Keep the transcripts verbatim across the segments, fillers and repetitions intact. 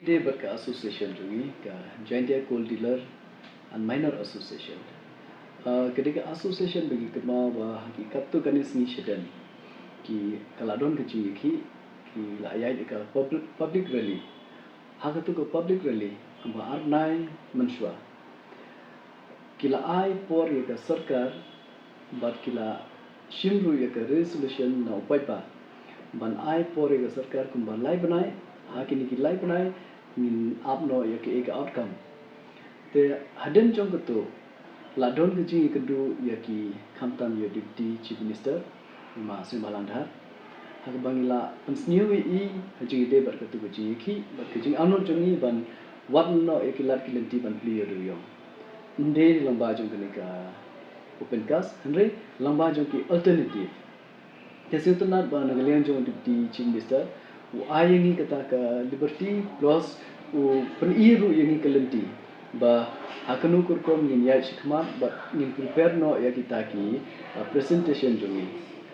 Dei bad ka association jong ngi, ka Jaintia Coal Dealer and Miner Association. Uh, ka dei ka association ba ngi kynmaw ba ha ki katto katne sngi shadien ki ka la don ka jingïakhih, ki la ïaid ïa ka public, public rally. Ha kato ka public rally, ba ar bnai mynshuwa, ki la ai por ïa ka sorkar bad ki la shim ruh ïa ka resolution na u paidbah ban ai por ïa ka sorkar kumba lai bnai, ha kine ki lai bnai ngin ap noh ïa kaei ka outcome. Te hadien jong kato la don ka jingïakynduh ïa ki, khamtam ïa u Deputy Chief Minister, i Ma Soimadha Landhaar, ha kaba ngi la pynsngew ïa i ha jingïadei bad kato ka jingïakhih bad ka jingarngut jong i ban wad noh ïa ki lad ki lynti ban plie ïa u dewïong. Ym dei lyngba jong kane ka open cast, hynrei lyngba jong ki alternative. Te sngewtynnat ba na ka liang jong u Deputy Chief Minister u ai ïa ngi kata ka liberty, plus u pyni ruh ïa ngi ka lynti ba ha kano ka rukom ngin ïaid shakhmat bad ngin prepare noh ïa kita ki, uh, presentation jong ngi.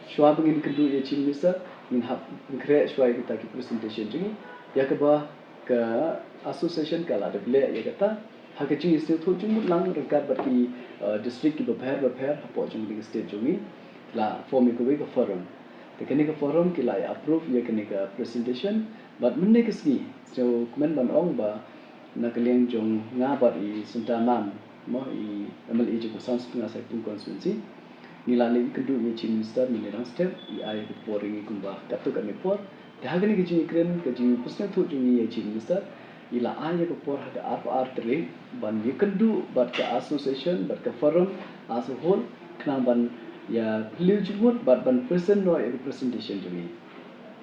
Shuwa ba ngin kynduh ïa u Chief Minister, ngin hap pynkhreh shuwa ïa kita ki presentation jong ngi, ïa kaba ka association ka la dep leh ïa kata ha ka jingïasngewthuh jingmut lang ryngkat bad ki, uh, district kiba pher ba pher hapoh jong ka state jong ngi. La form ïa kawei ka forum. Te kane ka forum ki la ïa approve ïa kane ka presentation bad mynne ka sngi sngewkmen ban ong ba na ka liang jong nga bad i Synta Mam, mo, i M L A jong ka San Sutnga Saipung constituency, ngi la leit kynduh ïa u Chief Minister mynne dang step, i ai ka por ïa ngi kumba katto katne por. Te ha kane ka jingïakren, ka jingpynsngewthuh jong ngi ïa u Chief Minister, i la ai ïa ka por ha ka arphew ar tarik ban ïakynduh bad ka association bad ka forum as a whole, khnang ban ïa phylliew jingmut bad ban present noh ïa ka presentation jong ngi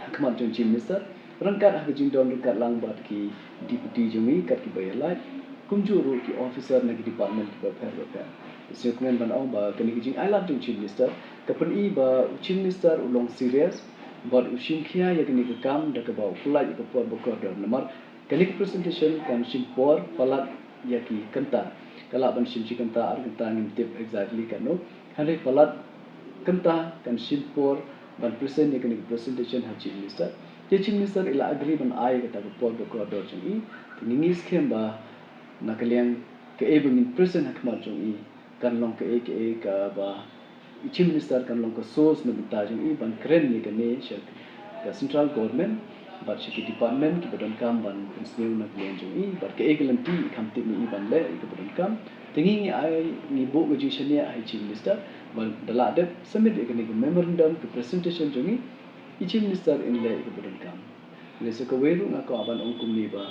ha khmat jong u Chief Minister, ryngkat ha ka jingdon ryngkat lang bad ki deputy jong ngi kat kiba ïalait, kumjuh ruh ki officer na ki department kiba pher ba pher. Sngewkmen ban ong ba kane ka jingailad jong u Chief Minister ka pyni ba u Chief Minister u long serious bad u shim khia ïa kane ka kam da kaba u pynlait ïa ka por ba kordor. Namar kane ka presentation kan shim por palat ïa ki kynta. Ka lah ban shim shi kynta, ar kynta, ngim tip exactly katno. Hynrei palat kynta kan shim por ban present ïa kane ka presentation ha u Chief Minister. Te u Chief Minister i la agree ban ai kata ka por ba kordor jong i. Te ngi ngeit skhem ba na ka liang kaei ba ngin present ha khmat jong i kan long kaei kaei kaba u Chief Minister kan long ka source na bynta jong i ban kren ïa kane sha ka central government bad sha ki department kiba donkam ban pynsngew na ka liang jong i bad kaei ka lynti i kham tip ïa i ban leh ïa kaba donkam. Te ngi ngi ai, ngi buh ka jingshaniah ha u Chief Minister ban da lah dep submit ïa kane ka memorandum ka presentation jong i, u Chief Minister in leh ïa kaba donkam. Lehse kawei ruh nga kwah ban ong kumne ba,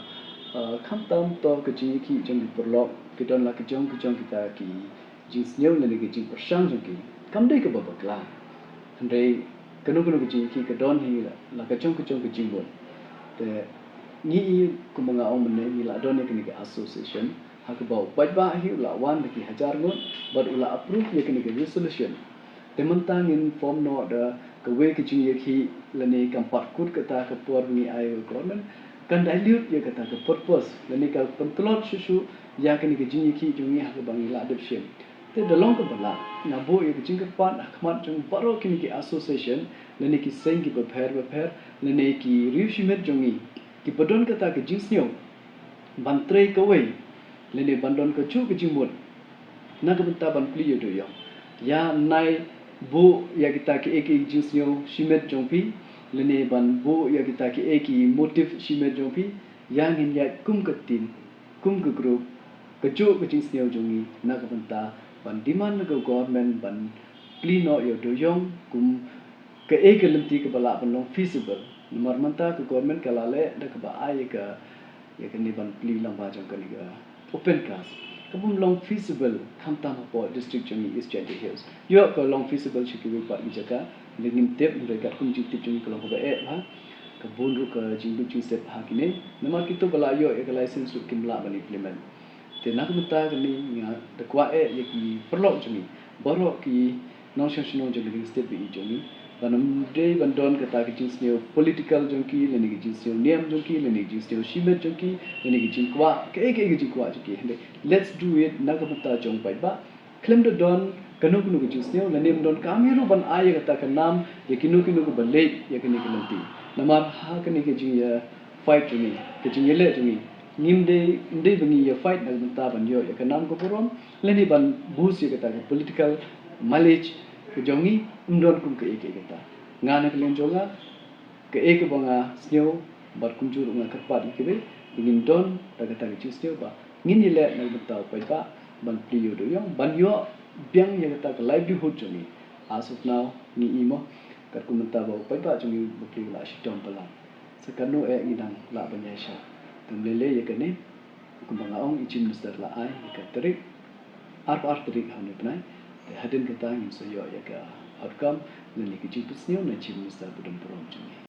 uh, khamtam to ka jingïakhih jong ki paralok, ki don la ki jong ki jong kita ki jingsngew lane ki jingpyrshang jong ki. Kam dei kaba bakla. Hynrei kano kano ka jingïakhih ka don hi la, la ka jong ka jong ka jingmut. Te ngi i kumba nga ong mynne ngi la don ïa kane ka association ha kaba u paidbah hi u la wan da ki hajar ngut bad u la approve ïa kane ka resolution. Te mynta ngin form noh da kawei ka jingïakhih lane kam pat kut kata ka por ba ngi ai ïa ka government, kan dilute ïa kata ka purpose lane ka pyntlot shuh shuh ïa kane ka jingïakhih jong ngi ha kaba ngi la dep shim. Te da long kaba lah nga buh ïa ka jingkyrpad ha khmat jong baroh kine ki association lane ki seng kiba pher ba pher lane ki riew shimet jong ngi kiba don kata ka jingsngew ban trei kawei lane ban don kajuh ka jingmut na ka bynta ban plie ïa u dewïong. Ïa nai buh ïa kita kiei kiei ki jingsngew shimet jong phi lane ban buh ïa kita kiei ki motive shimet jong phi, ïa ngin ïaid kum ka team, kum ka group, kajuh ka jingsngew jong ngi na ka bynta ban demand na ka government ban plie noh ïa u dewïong kum kaei ka lynti kaba lah ban long feasible. Namar mynta ka government ka la leh da kaba ai ïa ka, ïa kane ban plie lyngba jong kane ka open cast. Ka bym long feasible khamtam hapoh district jong ngi East Jaintia Hills. Ïoh ka long feasible sha kiwei pat ki jaka, hynrei ngim tip, hynrei katkum jingtip jong ngi ka long kaba eh bha. Ka bun ruh ka jingdup jingsep ha kine. Namar kito ba la ïoh ïa ka license ruh kim lah ban implement. Te na ka bynta kane nga da kwah eh ïa ki paralok jong ngi baroh ki nongshong shnong jong ka state ba ïeit jong ngi, ban ym dei ban don kata ka jingsngew political jong ki lane ka jingsngew niam jong ki lane ka jingsngew shimet jong ki lane ka jingkwah kaei kaei ka jingkwah jong ki. Hynrei let's do it na ka bynta jong paidbah. Khlem da don kano kano ka jingsngew lane ym donkam hi ruh ban ai ïa kata ka nam ïa kino kino kiba leit ïa kane ka lynti. Namar ha kane ka jingïa fight jong ngi, ka jingïaleh jong ngi. Ngim dei, ym dei ba ngi ïa fight na ka bynta ban ïoh ïa ka nam ka burom, lane ban boost ïa kata ka political mileage ka jong ngi, ym don kum kaei kaei kata. Nga na ka liang jong nga, kaei kaba nga sngew, bad kumjuh ruh nga kyrpad ïa kiwei, ba ngin don da kata ka jingsngew ba ngin ïaleh na ka bynta u paidbah, ban plie ïa u dewïong, ban ïoh biang ïa kata ka livelihood jong ngi. As of now, ngi i mo, katkum mynta ba u paidbah jong ngi u bapli u la shitom palat. Sa katno eh ngi dang lah ban ïaishah. Te ym lei lei ïa kane, kumba nga ong, i Chief Minister la ai ïa ka tarik, arphew ar tarik ha une u bnai. Te hadien kata ngin sa ïoh ïa ka outcome lane ka jingpynsngew na i Chief Minister ba donburom jong ngi.